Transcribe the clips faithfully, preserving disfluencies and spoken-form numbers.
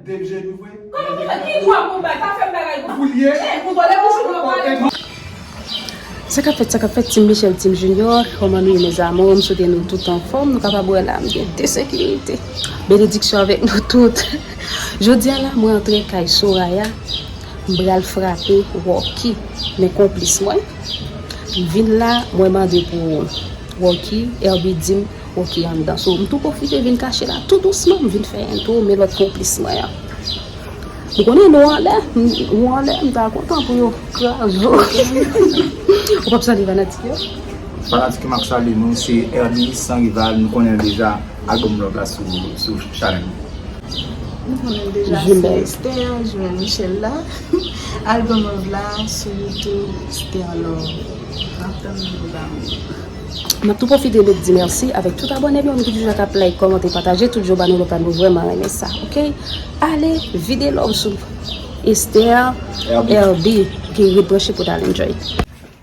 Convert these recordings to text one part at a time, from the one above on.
Dave Jenou vre? Kòman ki dwa pou bay? Pa fè m bagay konsa. Ou l ye? Ey, kontwole bouch ou, non, pale. Sa k ap fèt, sa k ap fèt, Team Michel, Team Junior, kòman nou ye, mes amours? M swete nou tout anfòm, nou kapab wè la, m gen de sekirite. Benediksyon avèk nou tout. Jodi a la, mwen antre kay Soraya, m pral frape Rocky, men konplis mwen. M vin la, mwen mande pou Rocky, Herby di m, Rocky anndan. So, m tou pwofite vin kache la tou dousman, m vin fè entwo, men lòt konplis mwen an. Ou konnen nou anlè, nou anlè, m ta kontan pou yo kraze w. Ou p ap salye fanatik yo? Fanatik yo, m ap salye nou, se Herby Sans Rival, nou konnen l deja, album Love la sou, sou chanèl mwen. Nou konnen l deja, se Esther, jumèl Michel la. Album Love la sou YouTube, Esther Love. N ap tann nou, mes amours. M ap tou pwofite met di mèsi avèk tout abòne m yo ki toujou la k ap like, kòmante, pataje, tout jou ba nou lòt la, nou vrèman renmen sa, oke? Ale, vide love sou Esther, Herby. Herby, oke, ret branche pou t al enjoy.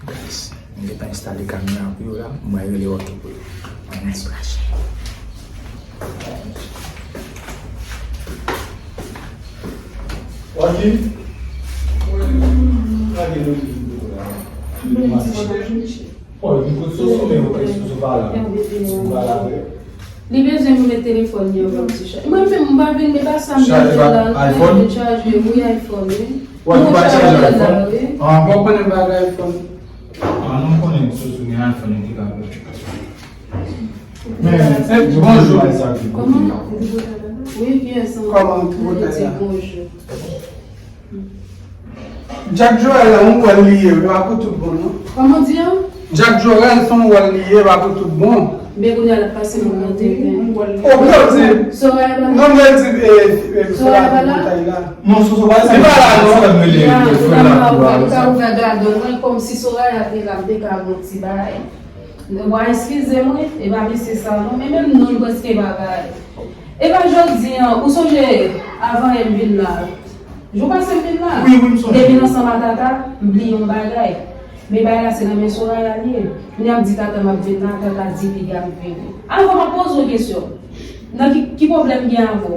Guys, m gentan enstale kamera pou yo la, m pral rele Rocky pou yo. Ann enjoy. Rocky? Gade nou ki vin pou la. Bon, epi kout soso, men yo pè soso pa la. Ou pa la vre. Li bezwen pou met telefòn li anvan ti chat. Mwen menm, m pa vin, men pa sa m vin fè la. Chat, iPhone? Wi, iPhone, wi. Wè, ou pa chaje iPhone? Wi. Ah, bon, konnen m pa gen iPhone. Ah, non, m konnen soso gen iPhone, li te ka fè. Men, eh, bonjou. Kòman? Wi, kiyès an? Kòman tripotay la? Bonjou. Jack Joel la, yon wòl li ye, li pa pou tout bon, non. Kòman di an? Jack Joel, se yon wòl li ye, li pa pou tout bon. Men kounye a l ap pase moun nan tenten. O, mwen di. Soraya pa la. Non, mwen di, eh, eh, Soraya pa la. Non, Soso pa la. Li pa la, non. Sa mwen le frè la. Ou ka ouvè gadon mwen, kòmsi Soraya te la, m te ka gon ti bagay. Wa eskize mwen, e pa mesye sa non, men menm non l prèske pa bay. E pa jodi an, ou sonje avan yè m vin la, jou pase m vin la, wi, wi, m sonje. Depi m ansanm a Tata, m bliye yon bagay. Men bagay la se nan men Soraya li ye. Kounye a m di Tata m ap vin la, Tata di piga m vini. Avan m ap poze w kesyon. Nan ki, ki pwoblèm m gen avè w?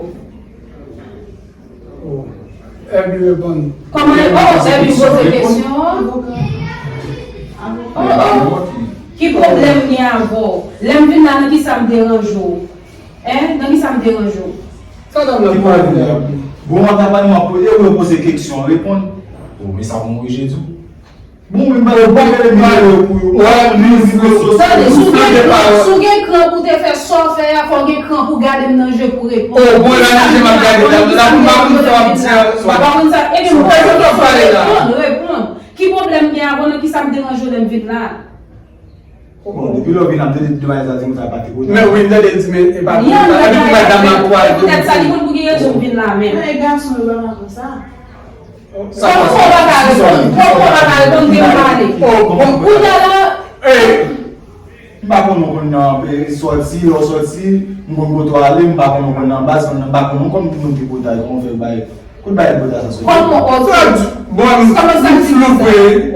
Oh. Herby reponn. Kòman, oh, Herby poze kesyon an? Oh, oh. Ki pwoblèm gen avè w? Lè m vin la, nan ki sa m deranje w? Hein? Nan ki sa m deranje w? Sa dam nan pale la? Bon, mwen ta pale, mwen poze, ou poze kesyon, reponn. Oh, men sa pou mouri jedi. Bon, men ba yo pa gade videyo pou yo. Wè, li di ke so. Tande, si w gen kran, si w gen kran pou te fè sa w fè a, fò w gen kran pou gade m nan je pou reponn. Oh, bon, la nan je m ap gade la, la pou m pa konn sa w ap di a. Ou pa konn sa, epi m pale, reponn, reponn. Ki pwoblèm gen avè w, nan ki sa m deranje w lè m vin la? Bon, depi lè w vin la, m tande tout bagay sa di m sa pa te kontan. Men wi, m tande di men e pa pou sa. Epi pou madanm nan kwa. Poutèt sa, li konn pou ki rezon m vin la menm. Men gason yo pa konn sa. Sa pa sa. Kòman w pa ka reponn? Kòman w pa ka reponn? Te pale. Oh, bon, kounye a la. Eh, m pa konn ou konn nan, eh, sòti, lè w sòti, m konn kote w ale, m pa konn ou konn nan baz, konn nan, m pa konn ou konn moun ki pwotay, kòman w fè bay, kote bay pwotay sa sòti? Kòman w sòti? Bon, kòman sa m di sa?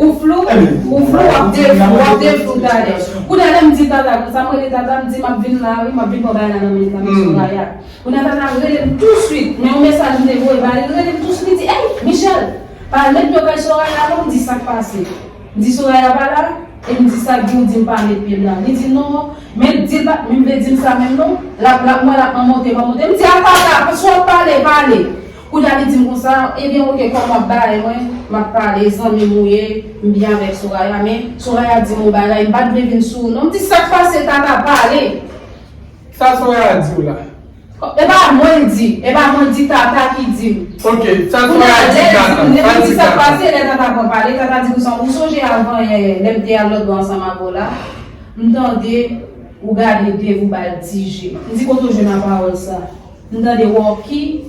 Ou flou? Ou flou, w ap de, w ap de flou talè. Kounye a la m di Tata, sa m rele Tata, m di m ap vin la, wi, m ap vin pran bagay la nan men, nan men Soraya. Kounye a Tata rele m touswit, men yon mesaj m te voye ba li, li rele m touswit, li di, "Ey, Michel, pa al met pye w kay Soraya non," m di, "Sa k pase?" M di, "Soraya pa la?" E m di, "Sa k di w di m pa met pye m la?" Li di, "Non, men di l pa," men m vle di m sa menm non, l ap, l ap, mwen l ap monte, m ap monte. M di, "A Tata, si w ap pale, pale." Kounye a li di m konsa, "Ebyen, oke, kòm w ap bay mwen, m ap pale, zanmi m ou ye, m byen avèk Soraya, men Soraya di m yon bagay, m pa t vle vin sou ou non." M di, "Sa k pase, Tata, pale?" Sa Soraya di w la? E pa mwen l di, e pa mwen l di, Tata ki di m. Ok, sa Soraya di Tata. Kounye a, lè li di sa k pase, lè Tata pran pale, Tata di konsa, ou sonje avan yè, lè m te al lòtbò ansanm avè w la, m tande ou gade Dave ou ba l ti je. M di, kote w jwenn a pawòl sa? M tande Rocky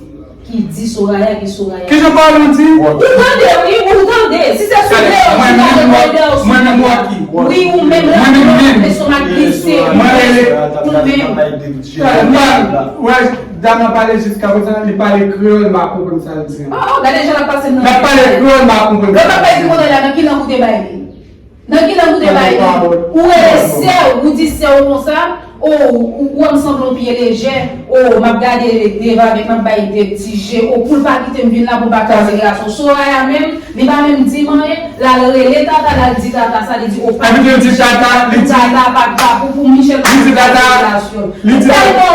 ki di Soraya, ki Soraya. Kijan pawòl ou di? Ou tande, wi, ou tande. Si se sou deyò, ou tande deyò, sou deyò. Mwen menm Rocky. Wi, ou menm la, lestomak glise. Mwen rele. Ou menm. Wè, dam nan pale jiska prezan, li pale kreyòl, m pa konprann sa l di an. Oh, oh, gade jan l ap pase nan. L ap pale kreyòl, m pa konprann sa l di an. Lè w t ap pale di kote la, nan ki lang ou te bay li? Nan ki lang ou te bay li? Ou rele sè w, ou di sè w konsa, O, ou, ou wè m sanble yon pye lejè. O, m ap gade devan avèk, m ap bay de ti je. O, pou l pa kite m vin la, pou l pa kraze relasyon. Soraya menm, li pa menm di m anyen, l al rele Tata, l al di Tata sa, li di, o, pa Epi li di Tata, li di Tata, pa, pa, pou, pou Michel li di Tata, relasyon. Li di Tata,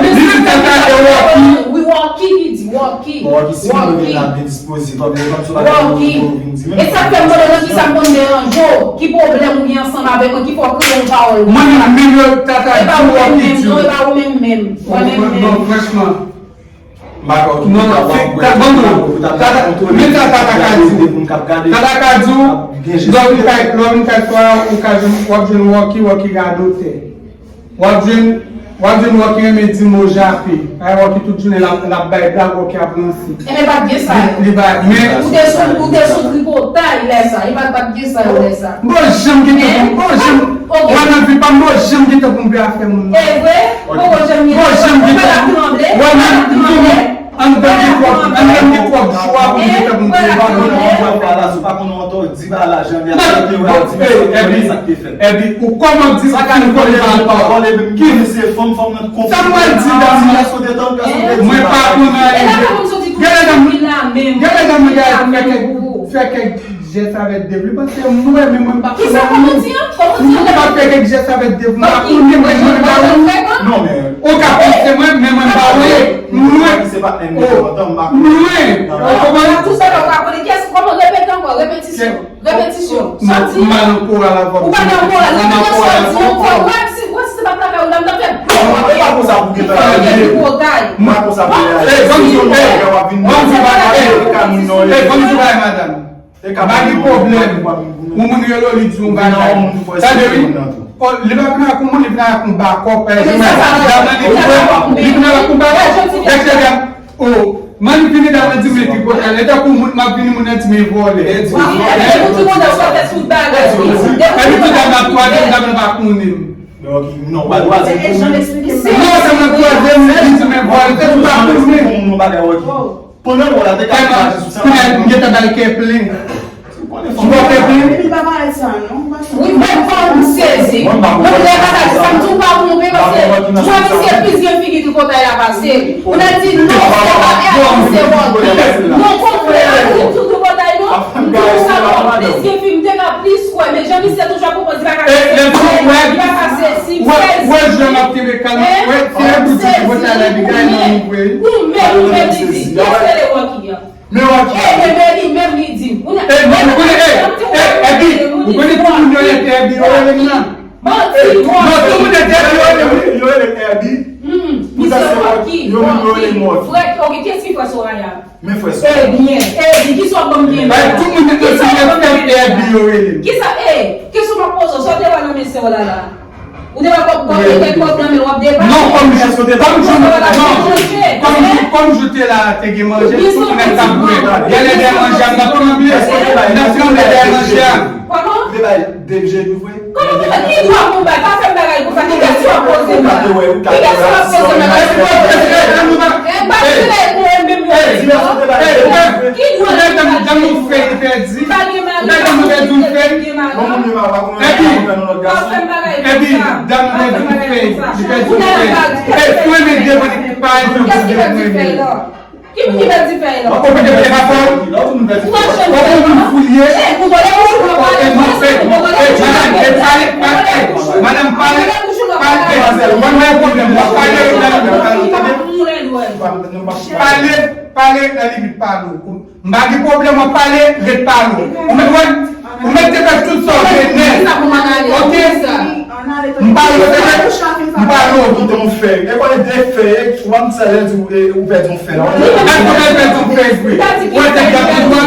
li di Tata, e Rocky. Wi, Rocky ki di, Rocky. Bon, Rocky, si nou vin la, byen dispoze, kòm yo, kòm si w pa gen yon gwo vin di, e sa k fè m mande nan kisa m konn deranje w, ki pwoblèm ou gen ansanm avèk mwen, ki fè w kreye yon pawòl. Mwen menm, menm yo, Tata di w, Rocky di w. E pa ou menm menm, non, e pa ou menm menm. Mwen menm menm. Non, franchman. M pa kwè w ki ta w ap wè, ta, ban nou, ta, ta, men sa Tata ka di w. Tata ka di w, lè w vin kay, lè w vin kay Soraya, ou ka jwenn, w ap jwenn Rocky, Rocky radotè. W ap jwenn, w ap jwenn Rocky renmen di mo jape. Ay, Rocky tout jounen l ap, l ap bay blag, Rocky ap ranse. Enben, pa t gen sa yo. Li, li bay, men ou te sou, ou te sou tripotay lè sa. E pa, pa t gen sa yo lè sa. M pa janm gen tan pou m, m pa janm, ok. Mwen nan vi pa m, m pa janm gen tan pou m vin afè moun nan. E vre? Poko janm gen tan. M pa janm gen tan. Ou pa t ap tranble? Ou pa t ap tranble? Anndan gen twòp, anndan gen twòp jwa pou m gen tan pou m di yo pa bon. Ou pa konn antò di ba lajan li a sante yo a di misye konnen sa k te fèt. Epi ou kòman di sa ka konnen pa antò? Ki misye fanm fanm nan konprann. Sa m pral di dam nan? Mwen pa konn anyen. Gade dam, gade dam nan fè kèk, fè kèk jès avèk Dave, li panse m wè, men mwen m pa konnen. Kisa, kòman di an? Kòman di an? Mwen pa fè kèk jès avèk Dave, m pa konnen, men mwen m pa wè. Non, men ou ka panse mwen, men mwen m pa wè. Mwen se pa enmi antan, m pa konnen. Mwen, ou konprann? Tout sa ou pa konnen, kiyès, kòman, repete ankò, repetisyon. Repetisyon. Sòti. M pa nan koral avè w. Ou pa nan koral, repete sòti ankò. Wè si, wè si se pa travay ou la, m t ap fè. E pa konsa pou gen travay. Mwen konsa pou gen. Ey, ban m di w, ey, ban m di w bagay, ey, ey, ban m di w bagay, madanm. M pa gen pwoblèm. Yon moun rele w, li di yon bagay. Tande wi. O, li pa vin ak yon moun, li vin ak yon bakòp, pa egzanp, dam nan li vre, li vin ak yon bakòp. Gade, gade, o, man li vini dam nan di m e tripotay, e tankou moun, m ap vini moun nan di m e vòlè. Epi tou dam nan twazyèm, dam nan pa konnen m. Non, pa twazyèm. Non, dam nan twazyèm, li di m e vòlè, se tou pa konnen. Pandan l wè w la, te ka imajine sou sa. Kounye a, m gentan ba l kè plen. Ou wè kè plen? Epi pa parèt sa, non. Wi, mwen pa m sezi. Mwen lè papa di sa, m di w pa twonpe, paske m wè misye plis gen figi tripotay la pase. Ou nan di non, se pa Herby, se Rocky. Non, kontrè a, li tou tripotay, non. M di w sa, non, plis gen fi, m te ka plis kwè, men jan misye toujou ap pwopoze bagay, li pa ka sezi, m sezi. Wè, wè, jan m ap kenbe kalm, wè, se Herby ki pote a la, li gaye nan nou vre. Ou menm, ou menm, li di, kiyès rele Rocky an? Men Rocky. E, men, men li menm li di. Ou nan, e, men ou konnen, e, e, Herby, ou konnen tout moun yo rete Herby, yo rele m nan. Manti, non, tout moun rete Herby, yo rele m. Yo rele Herby. Hmm, misye Rocky, yo menm yo rele m Rocky. Frè, ok, kiyès ki frè Soraya? Men frè Soraya. Ebyen, Herby, kisa w ap ban m kenbe la? Tout moun rete Herby, yo rele m. Kisa, e, kesyon m ap poze w, sa w te wè nan men sè w la la? Ou te wè kòb, kòb, te kèk kòb nan men w ap depann. Non, kòm jou, kòm jou, non, kòm jou, kòm jou te la, te gen manje, tout moun t ap bwè. Genlè dèyè manje a, m t ap tranble. M t ap tranble dèyè manje a. Kòman? Ou te bay Dave je nou vre? Kòman, kòman, ki dwa pou bay? Pa fè m bagay konsa, ki kesyon w ap poze m la? Ki kesyon w ap poze m la? Ki dwa pou bay pou mwen menm yo? Ki dwa pou bay? Ou pa janm pèdi yon fèy. Epi, epi, dam nan pèdi yon fèy. Li pèdi yon fèy. E, ou renmen devan li pa enjoy pou devan mwen. Ki moun ki pèdi fèy la? Ou pèdi fèy pa fò. Ou pa janm fè moun foulye. E, ou vòlè bouch ou pa pale. E, non, fè. E, madanm, e, pale, pale. Madanm, pale. Pale. Mwen, mwen, pwoblèm. Pale, pale, pale. Pale, pale nan limit pale w. M pa gen pwoblèm, w ap pale, ret pale w. Ou mèt wè, ou mèt te fè tout sa w vle nèt. Ok? M pale w, m pale w. Kite yon fè. E konnen de fè, e, ou pa m sa lè di w, e, ou pèdi yon fè la. Èske w pèdi yon fè vre? Ou wè tèt gad tout wè?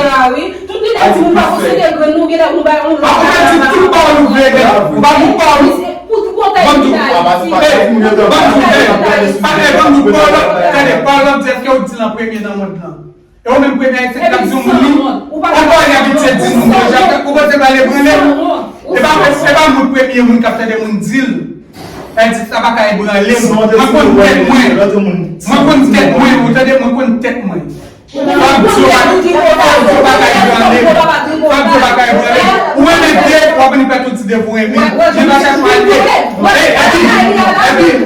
Tout lidè di moun pa posede grenn, nou genlè nou bay yon lòt. Ou ka di tout pawòl ou vle, men ou pa bon pawòl. Ban m di w, ban m di w, ban m di w, pawòl, tande, pawòl ap di, èske w di l an premye nan mond lan? E ou menm premye ayisyen k ap di yon moun li, ou pa wè li abitye di moun deja, ou panse l pral ebranle l? E pa, e pa moun premye moun k ap tande moun di l. Èl di sa pa ka ebranle m. Mwen konn tèt mwen. Mwen konn tèt mwen, ou tande, mwen konn tèt mwen. Fabio pa, Fabio pa ka ebranle m. Fabio pa ka ebranle m. Ou renmen de, w ap vin pèdi yon ti de pou renmen. Men pa chache ale. Ey, Ebi, Ebi,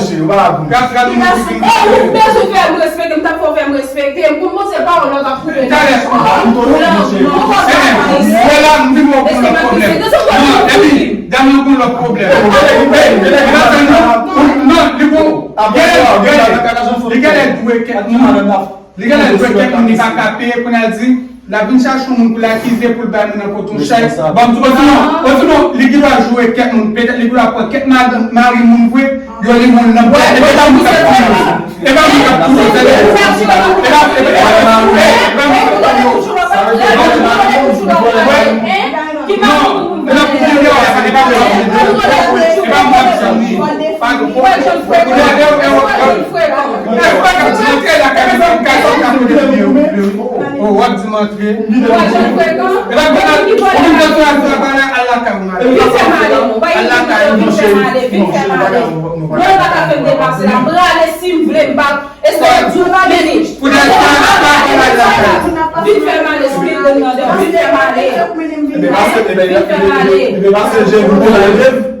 mesye, yo pa la pou nou. Gad, gad, moun ki vin. Ou bezwen fè m respekte, m t ap fè w fè m respekte. M konn poze pawòl, lòt ap koupe. Talè. Wè la, m vin wè w gen lòt pwoblèm. Non, epi, dam nan gen lòt pwoblèm. Non, li bon. Li genlè dwe kèk moun. Li genlè dwe kèk moun li pa ka peye pou n al di, l ap vin chache yon moun pou l akize, pou l bay moun nan pote yon chèk. Bon, m di, osinon, osinon, li gen dwa joure kèk moun, petèt li gen dwa pran kèk mari, mari moun vre, yo li moun nan. E pa moun k ap touye yo. E pa moun k ap touye yo. E pa, e pa, e pa, e pa moun k ap touye yo. Non, e pa pou videyo a, sa, e pa pou videyo. E pa mwen ki sanm li. Pa gen pwoblèm. Oh, w ap di m antre. E pa pou videyo a, al lakay ou, mari. Vin fè m ale, non. Al lakay ou, monchè. Vin fè m ale, vin fè m ale. Mwen, yo pa ka fè m depase la. M prale si m vle, m pa Èske w di w pa vini? Vin fè m ale, spirit nan dèyè, vin fè m ale. Vin fè m ale. Vin fè m ale.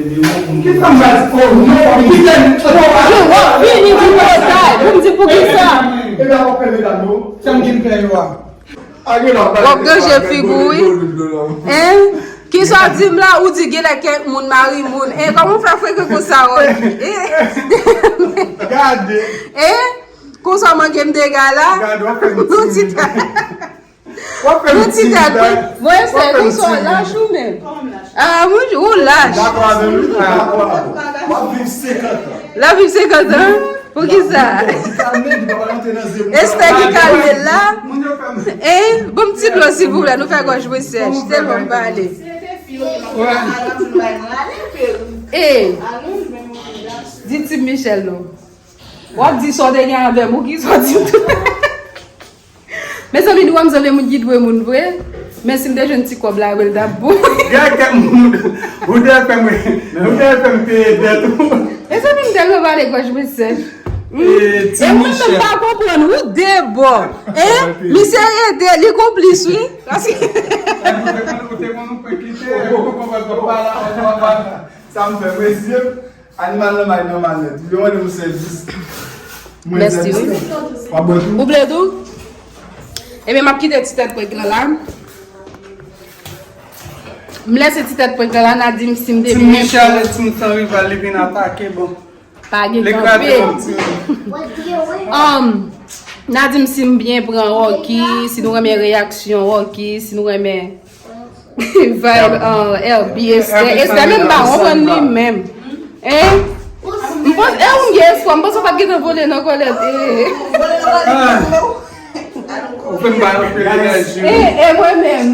Ki sa m ba di? Oh, non, ki tèm? Yo, w ap fini di pòtay. Pou m di pou ki sa? E la w ap fè medam yo. Tèm ki m fè yo a. W ap ganje figi w, wi. Hein? Ki sa w di m la, ou di genlè kèk moun mari moun. Eh, kòman w fè freke konsa, Rocky? Eh? Gade. Eh? Konsa w manke m dega la? Gade, w ap fè m timid. Yon ti tèt. W ap fè m timid, hein? Mwen se konsa w lach ou menm. Ah, mwen, ou lach. Dakò avè m, wi. Dakò avè m. W ap viv senkant an. L ap viv senkant an? Pou ki sa? Li kalme, li pa pral antre nan zye moun. Esther ki kalme l la. Moun yo fè m. Eh, bon m ti dlo, silvouplè, nou fè gòj mwen sèch. Tèlman m pale. Eh, di Tim Michel non. W ap di sa w te gen avè m, ou ki sa w di m tou. Mezanmi, nou wè m sanble moun ki dwe moun vre. Men si m te jwenn ti kòb la, vre l t ap bon. Gen kèk moun, ou te fè m, ou te fè m peye dèt ou. Mezanmi, m tèlman pale gòj mwen sèch. E ou menm, m pa konprann, ou de bò. Hein? Misye ede, li konplis, wi. Paske ou te konn, ou te konn, ou te konn kite, ou konprann, ou konprann, ou konprann. Sa m fè, mwen, mesye. Animal nan may nòmal nèt. Yo mande m sèvis. Mèsi, wi. W ap bwè tou? Ou vle tou? Ebyen, m ap kite ti tèt prank lan la. M lese ti tèt prank lan la, n a di m si m te byen. Tim Michel, Tim San Rival, li vin atake, bon. Pa gen kanpe. Um, n a di m si m byen pran Rocky, si nou renmen reyaksyon Rocky, si nou renmen Vibe, uh, L B, Esther. Esther menm pa konprann li menm. Hein? M panse, e ou m gen espwa, m panse w pa t gentan vole nan kòlèt. Eh. Ou fè m ba yo fè enerji. Eh, eh, mwen menm.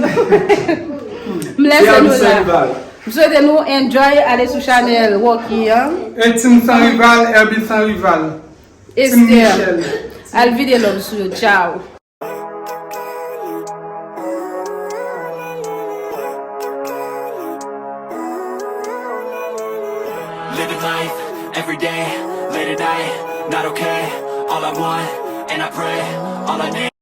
M lese nou la. M swete nou enjoy, ale sou chanèl Rocky an. E Tim San Rival, L B San Rival. Esther. Al vide love sou yo. Ciao. Living life, every day, late at night, not okay. All I want, and I pray, all I need.